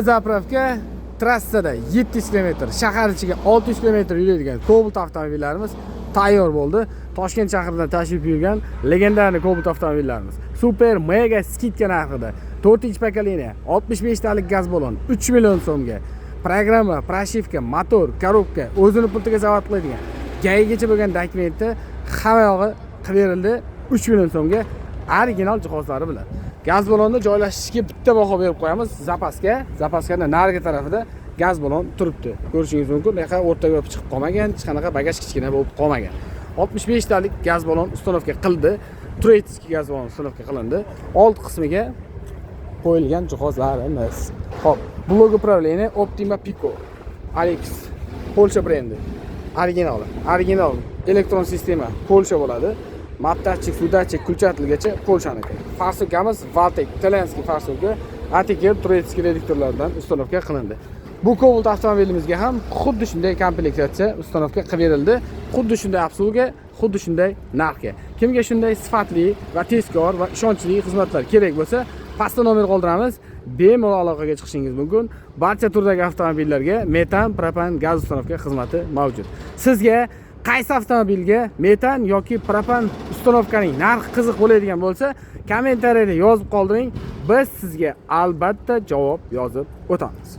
Заправка, trassada 700 km, shahar ichiga 600 km yuradigan Cobalt avtomobillarimiz tayyor bo'ldi. Toshkent shahridan tashrif buyurgan легендарный Cobalt avtomobillarimiz супер мега скидка narxida. 4 поколение, 65 talik gaz balon 3 million so'mga. Программа, прошивка, motor, коробка, o'zini pultiga zavod qiladigan, ГАИ gacha bo'lgan dokumenti, hamma yog'i qilib berildi 3 million so'mga, original jihozlari bilan. Gaz balonni joylashishga bitta baho berib qo'yamiz. Запаска, запаска ni narigi tarafida gaz balon turibdi. Ko'rishingiz mumkin, bu yoqqa o'rtaga olib chiqib qolmagan, hech qanaqa bagaj kichkina bo'lib qolmagan. 65 talik gaz balon установка qildi. Турецкий gaz balon установка qilindi. Old qismiga qo'yilgan jihozlarimiz. Xo'p, блок управления Optima Pico Alex, Polsha brendi. Original, original elektron sistema Polsha bo'ladi. Map датчик, suv датчик, включатель gacha Polshaniki. Форсунка miz Valtek, итальянский форсунка, ATK турецкий reduktorlardan установка qilindi. Bu Cobalt avtomobilimizga ham xuddi shunday komplektatsiya установка qilib berildi. Xuddi shunday обслуга, xuddi shunday narxga. Kimga shunday sifatli va tezkor va ishonchli xizmatlar kerak bo'lsa, pastda nomer qoldiramiz. Bemalol aloqaga chiqishingiz mumkin. Barcha turdagi avtomobillarga metan, propan, gaz установка xizmati mavjud. Sizga qaysi avtomobilga metan yoki propan установка ning narxi qiziq bo'ladigan bo'lsa, kommentariyada yozib qoldiring. Biz sizga albatta javob yozib o'tamiz.